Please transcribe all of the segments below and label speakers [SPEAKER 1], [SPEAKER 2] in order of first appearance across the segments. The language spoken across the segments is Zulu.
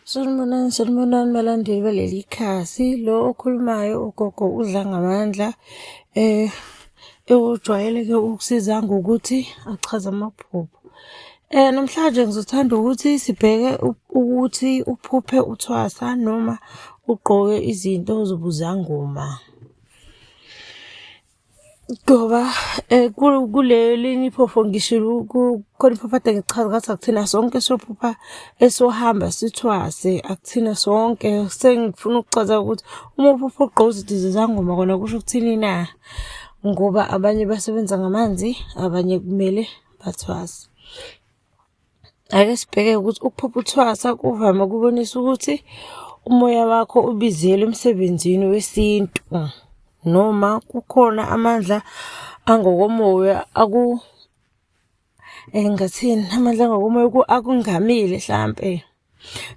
[SPEAKER 1] Sanibonani, sanibonani balandeli baleli khasi. Lo okhulumayo ugogo uDlangamandla ewujwayele-ke ukusiza ngokuthi achaze amaphupho. Namhlanje ngizothanda ukuthi sibheke ukuthi uphuphe uthwasa noma ugqoke izinto zobuzangoma. Ngoba kule elinye iphupho ngishilo kukhona iphupho kade ngichaza ngathi akuthina sonke esiyophupha esohamba sithwase, akuthina sonke. Sengifuna ukuchaza ukuthi uma uphupha ugqoke izinto zezangoma kona kusho ukuthini na? Ngoba abanye basebenza ngamanzi, abanye kumele bathwase. Ake sibheke ukuthi ukuphupha uthwasa kuvame ukubonisa ukuthi umoya wakho ubizelwe emsebenzini wesintu noma kukhona amandla angokomoya aku ngingathini amandla angokomoya akungamile hlampe.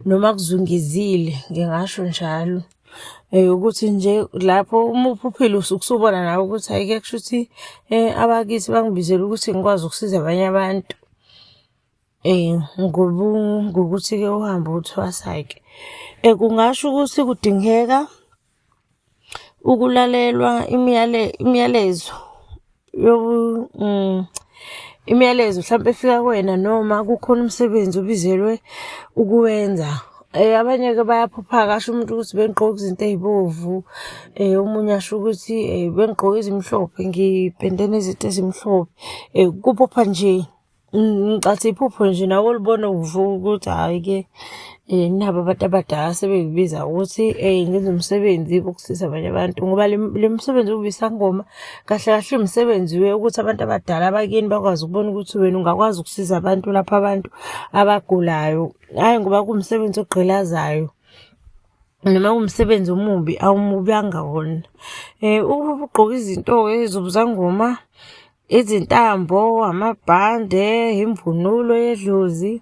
[SPEAKER 1] Noma akuzungezile ngingasho njalo. Ukuthi nje lapho uma uphuphile usuke usubona nawe ukuthi hhayi-ke kushuthi abakithi bangibizele ukuthi ngikwazi ukusiza abanye abantu. Ngokuthi-ke uhambe uthwasa-ke. Kungasho ukuthi kudingeka ukulalelwa imiyalezo imiyalezo hlampe efika kuwena noma kukhona umsebenzi obizelwe ukuwenza. Abanye-ke bayaphupha-ke asho umuntu ukuthi bengigqoke izinto ey'bovu, omunye asho ukuthi bengigqoke ezimhlophe ngipende nezinto ezimhlophe. Kuphupha nje. Ngicathi iphupho nje nawe olibona uvuka ukuthi hhayi-ke naba abantu abadala sebengibiza ukuthi ngenze umsebenzi wokusiza abanye abantu ngoba le misebenzi yokuba isangoma kahle kahle umsebenzi ukuthi abantu abadala abakini bakwazi ukubona ukuthi wena ungakwazi ukusiza abantu lapho abantu abagulayo. Hhayi ngoba kuwumsebenzi ogqilazayo noma kuwumsebenzi omubi awumubanga wona. Ukuba ugqoke izinto-ke zobuzangoma Izintambo, amabhande, imvunulo yedlozi.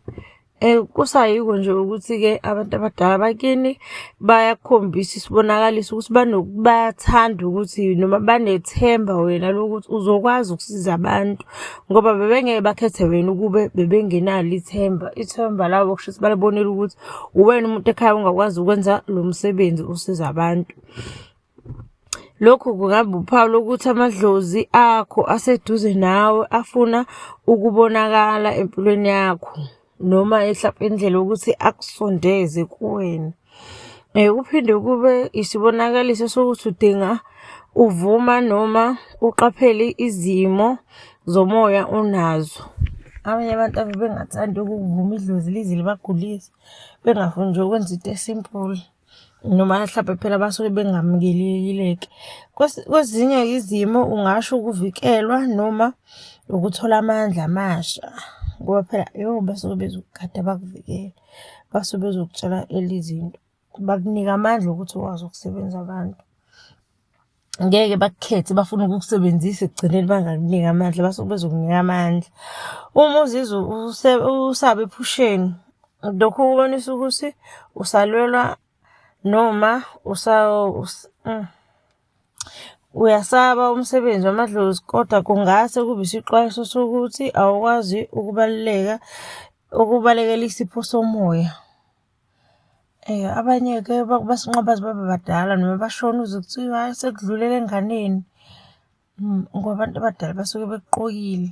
[SPEAKER 1] Kusayiko nje ukuthi-ke abantu abadala bakini bayakukhombisa isibonakaliso ukuthi bayathanda ukuthi noma banethemba wena lokuthi uzokwazi ukusiza abantu ngoba bebengeke bakhethe wena ukube bebengenalo ithemba. Ithemba labo kushuthi balibonile ukuthi uwena umuntu ekhaya ongakwazi ukwenza lo msebenzi usize abantu. Lokhu kungaba uphawu lokuthi amadlozi akho aseduze nawe afuna ukubonakala empilweni yakho noma hlampe indlela yokuthi akusondeze kuwena. Kuphinde kube isibonakaliso sokuthi udinga uvuma noma uqaphele izimo zomoya onazo. Abanye abantu ave bengathandi ukuvuma idlozi lize libagulise, bengafuni nje ukwenza into e-simple. Noma hlampe phela basuke bengamukelekile-ke. Kwezinye izimo ungasho ukuvikelwa noma ukuthola amandla amasha ngoba phela yo basuke bezokugada bakuvikele, basuke bezokutshela izinto, bakunika amandla okuthi ukwazi ukusebenza abantu. Ngeke bakukhethe bafuna ukukusebenzisa ekugcineni bangakuniki amandla, basuke bezokunika amandla. Uma uzizwa usaba ephusheni, lokho kubonisa ukuthi usalwelwa noma uyasaba umsebenzi wamadlozi kodwa kungase kube isixwayiso sokuthi awukwazi ukubaluleka ukubalekela isipho somoya. Abanye-ke basinqoba baze babe badala noma bashona uzwe kuthiwa hhayi sekudlulele enganeni. Ngoba abantu abadala basuke bekuqokile,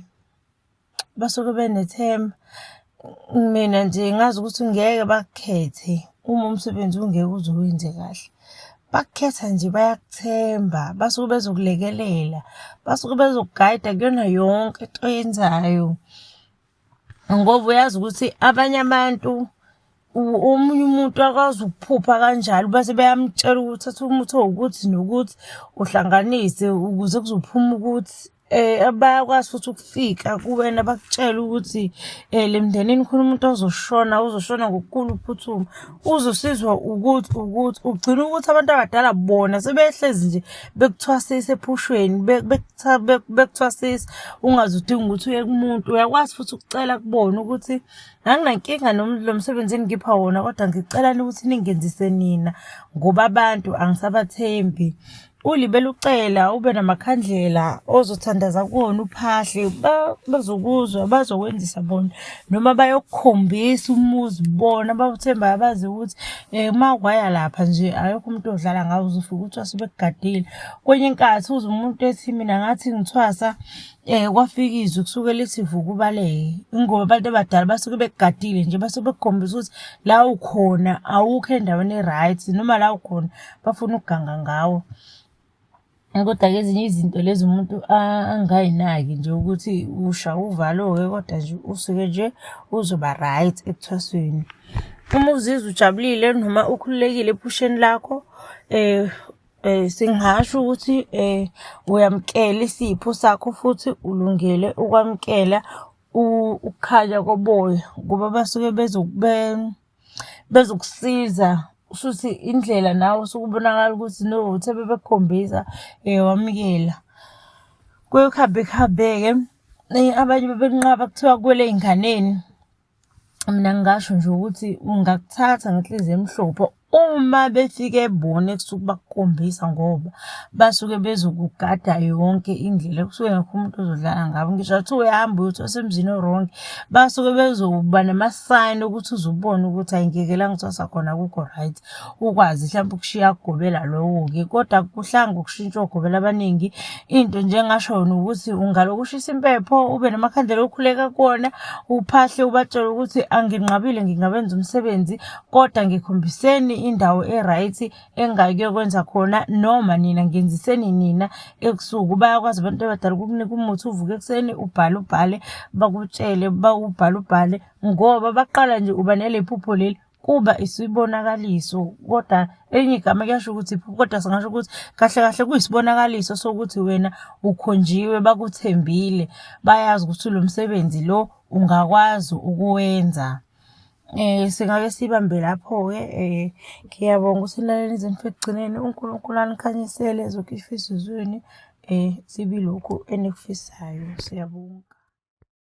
[SPEAKER 1] basuke benethemba. Mina nje ngazi ukuthi ngeke bakukhethe uma umsebenzi ungeke uze uwenze kahle. Bakukhetha nje bayakuthemba, basuke bezokulekelela, basuke bezokugayida kuyona yonke into oyenzayo. Ngoba uyazi ukuthi abanye abantu omunye umuntu akwazi ukuphupha kanjalo bese beyamtshela ukuthi thatha umuthi owukuthi nokuthi uhlanganise ukuze kuzophuma ukuthi. Bayakwazi futhi ukufika kuwena bakutshele ukuthi le mndenini khona umuntu ozoshona, uzoshona ngokukhulu ukuphuthuma, uzosizwa ukuthi ukuthi. Ugcine ukuthi abantu abadala bona sebehlezi nje bekuthwasisa ephushweni bekuthwasisa ungaze udinge ukuthi uye kumuntu. Uyakwazi futhi ukucela kubona ukuthi anginankinga lo msebenzi eningipha wona kodwa ngicela ukuthi ningenzise nina ngoba abantu angisabathembi. Ulibele ucela ube namakhandlela ozothandaza kuwona uphahle, bazokuzwa bazokwenzisa bona noma bayokukhombisa umuzi bona abawuthembayo abaziyo ukuthi uma kwaya lapha nje akekho umuntu odlala ngawe uzofika uthwase bekugadile. Kwenye inkathi uzwe umuntu ethi mina ngathi ngithwasa kwafika izwi kusuke lithi vuka ubaleke. Ingoba abantu abadala basuke bekugadile nje basuke bekukhombisa ukuthi la ukhona awukho endaweni e-right noma la ukhona bafuna ukuganga ngawe. Kodwa-ke ezinye izinto lezi umuntu angay'naki nje ukuthi usha uvalo-ke kodwa nje usuke nje uzoba right ekuthwasweni. Uma uzizwa ujabulile noma ukhululekile ephusheni lakho singasho ukuthi uyamukela isipho sakho futhi ulungele ukwamukela ukukhanya koboya ngoba basuke bezokusiza. Kushuthi indlela nawe usuke ubonakala ukuthi no uthe bebekukhombisa wamukela. Kuye kuhambe kuhambe-ke abanye bebenqaba kuthiwa kuwela ey'nganeni. Mina ngingasho nje ukuthi ungakuthatha ngenhliziyo emhlophe uma befike bona ekusuke bakukhombisa ngoba basuke bezokugada yonke indlela kusuke kungekho umuntu ozodlala ngabo. Ngisho kuthiwa uyahamba uyothwasa emzini o-wrong, basuke bezoba nama-sign okuthi uze ubone ukuthi hhayi ngeke la ngithwasa khona akukho right. Ukwazi hlampe ukushiya kugobela lowo-ke kodwa akukuhlanga ukushintsha ogobela abaningi. Into nje engasho yona ukuthi ungalokhu ushisa impepho ube namakhandlela okhuleka kuwona uphahle ubatshele ukuthi anginqabile ngingawenza umsebenzi kodwa ngikhombiseni indawo e-right engingayikuyokwenza khona noma nina ngenziseni nina ebusuku. Bayakwazi abantu abadala ukukunika umuthi uvuke ekuseni ubhale ubhale bakutshele ubhale ubhale ngoba baqala nje uba nele phupho leli kuba isibonakaliso kodwa elinye igama kuyasho ukuthi iphupho kodwa singasho ukuthi kahle kahle kuyisibonakaliso sokuthi wena ukhonjiwe bakuthembile bayazi ukuthi lo msebenzi lo ungakwazi ukuwenza. Singake sibambe lapho-ke ngiyabonga ukuthi nilalele nize nifike ekugcineni. UNkulunkulu anikhanyisele zonke izifiso zenu zibe ilokhu enikufisayo. Siyabonga.